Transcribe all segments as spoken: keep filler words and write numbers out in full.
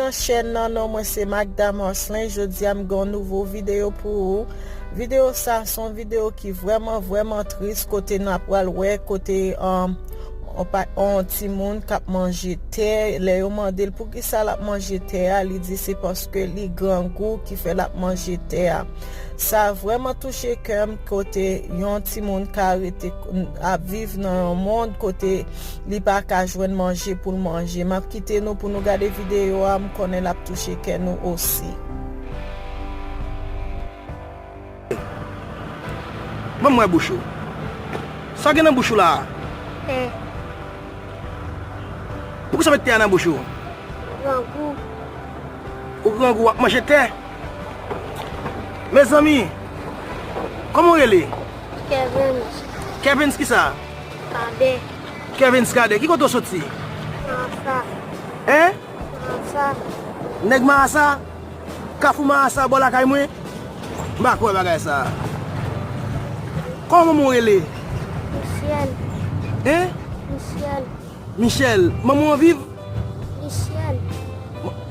Nan chèn nan, non mwen se Magda Marcelin. Jodi a m gen yon nouvo videyo pou ou. Videyo sa se yon videyo ki vrèman, vrèman tris, kote n ap pral wè kote um, on pa- on timoun k ap manje tè. Lè yo mande l poukisa l ap manje tè a, li di se paske li grangou ki fè l ap manje tè a. Sa vrèman touche kè m, kote yon timoun ka rete ap viv nan yon mond kote li pa ka jwenn manje pou l manje. M ap kite nou pou nou gade videyo a, m konnen l ap touche kè nou osi. Ban m wè bouch ou. Sa w gen nan bouch ou la a? Tè. Poukisa w met tè a nan bouch ou? Grangou. Ou grangou, w ap manje tè? Mezanmi, kòman w rele? Kevens. Kevens kisa? Kadè. Kevens Kadè, ki kote w soti? Marasa. Hein? Marasa. Nèg Marasa? Kafou Marasa bò lakay mwen? M pa kwè bagay sa. Kòman manman w rele? Michel. Hein? Michel. Michel. Manman w viv? Lucienne.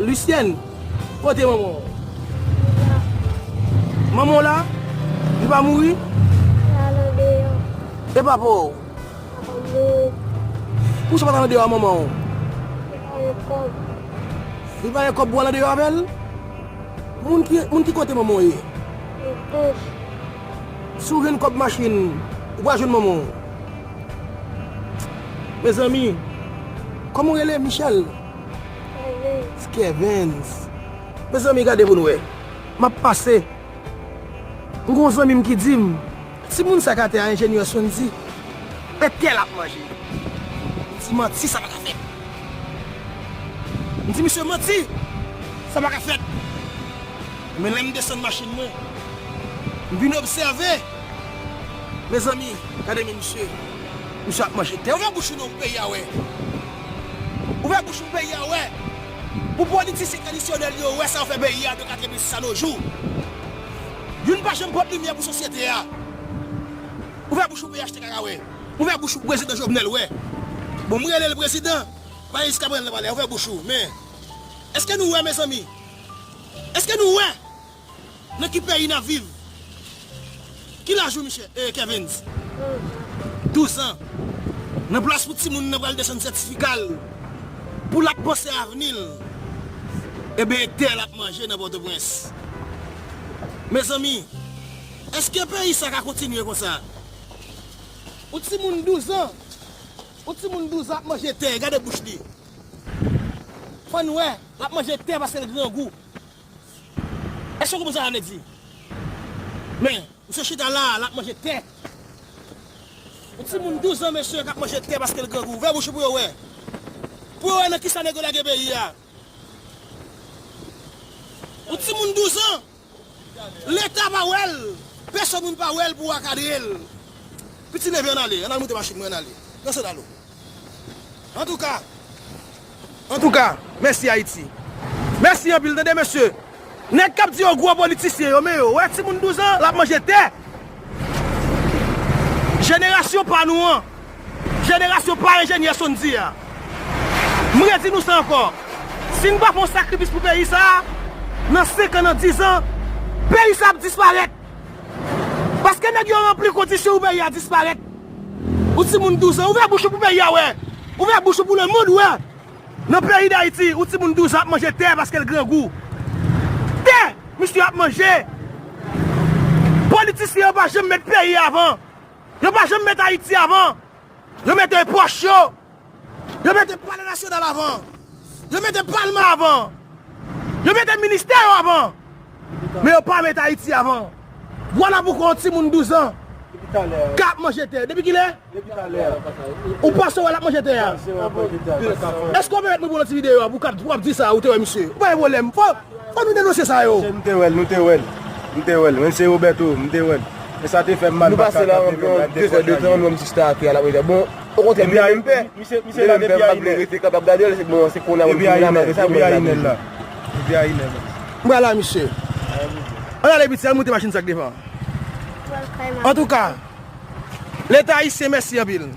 Lucienne? Kote manman w? Manman w la? Li pa mouri? Li al andeyò. E papa w? Papa m mouri. Poukisa w pa t al andeyò a manman w? Li pa gen kòb. Li pa gen kòb pou w al andeyò avè l? Moun ki, moun ki kote manman w ye? Nan pòch. Si w jwenn kòb machin, ou pral jwenn manman w. Mezanmi, kòman w rele? Michel? Kevens. Kevens. Mezanmi, gade pou n wè. M ap pase. M gen yon zanmi m ki di m, timoun sa k atè a enjenyè Sondy. E tè l ap manje. M di manti, sa pa ka fèt. M di misye manti, sa pa ka fèt. Men lè m desann machin mwen, m vin obsève. Mezanmi, gade men misye. Misye ap manje tè. Ouvè bouch ou non pou peyi a wè. Ouvè bouch ou pou peyi a wè. Pou politisyen tradisyonèl yo wè sa yo fè peyi a de katrevensis a nos jours. Youn pa janm pote limyè pou sosyete a. Ouvè bouch ou pou P H T K ka wè. Ouvè bouch ou pou prezidan Jovenel wè. Bon, m rele l prezidan. Pa jiskaprezan l pa la. Ouvè bouch ou. Men, èske nou wè, mezanmi? Èske nou wè nan ki peyi n ap viv? Ki laj ou, Michel, eh, Kevens? Douz an. Nan plas pou timoun nan pral desann sètifika l, pou l ap panse avni l, ebyen, e tè l ap manje nan Pòtoprens. Mezanmi, èske peyi sa ka kontinye konsa? Yon timoun douz an, yon timoun douz an ap manje tè, gade bouch li. Fò n wè, l ap manje tè paske l grangou. Èske w konprann sa sa vle di? Men, misye chita la, l ap manje tè. Yon timoun douz an, mesye, k ap manje tè paske l grangou. Ouvè bouch ou pou yo wè. Pou yo wè nan kisa nèg yo lage peyi a. Yon timoun douz an, Leta pa wè l. Pèsonn moun pa wè l pou akadre l. Piti leve, ann ale, ann al moute machin mwen, ann ale. Nan sandal ou. Antouka, antouka, mèsi Ayiti. Mèsi anpil, tande mesye. Nèg k ap di yo gwo politisyen yo, men yo wè timoun douz an, l ap manje tè. Jenerasyon pa nou an, jenerasyon pa enjenyè Sondy a. M redi nou sa ankò. Si n pa fè yon sakrifis pou peyi sa a, nan senk an, nan diz an, peyi sa a ap disparèt. Paske nèg yo ranpli kondisyon pou peyi a disparèt. Ou timoun douz an, ouvè bouch ou pou peyi a wè. Ouvè bouch ou pou lemonn wè. Nan peyi Dayiti, ou timoun douz an ap manje tè paske l grangou. Tè! Misye ap manje! Politisyen yo pa janm met peyi avan. Yo pa janm met Ayiti avan. Yo mete pòch yo. Yo mete palè nasyonal avan. Yo mete palman avan. Yo mete ministè yo avan. Men yo pa mete Ayiti avan. Vwala poukwa yon timoun douz an k ap manje tè. Depi kilè? Ou pase wè l ap manje tè a? Èske w pèmèt mwen pou w nan ti videyo a pou w ap di sa ou te wè misye? Ou pa gen pwoblèm. Fò, fò nou denonse sa yo. M te wè l, nou te wè l. M te wè l. Menm se Roberto, m te wè l. E sa te fè m mal. Nou pase la anviwon de zè de tan, nou wè misye chita atè a l ap manje tè. Bon, okontrè, m te menm pè. M te menm pè, m pa vle rete kapab gade l, se bon, se kounye a mwen vin la, malgre sa, mwen la. M pral la, misye. Ann ale piti, ann moute machin sa k devan. Antouka, Leta ayisyen, mèsi anpil.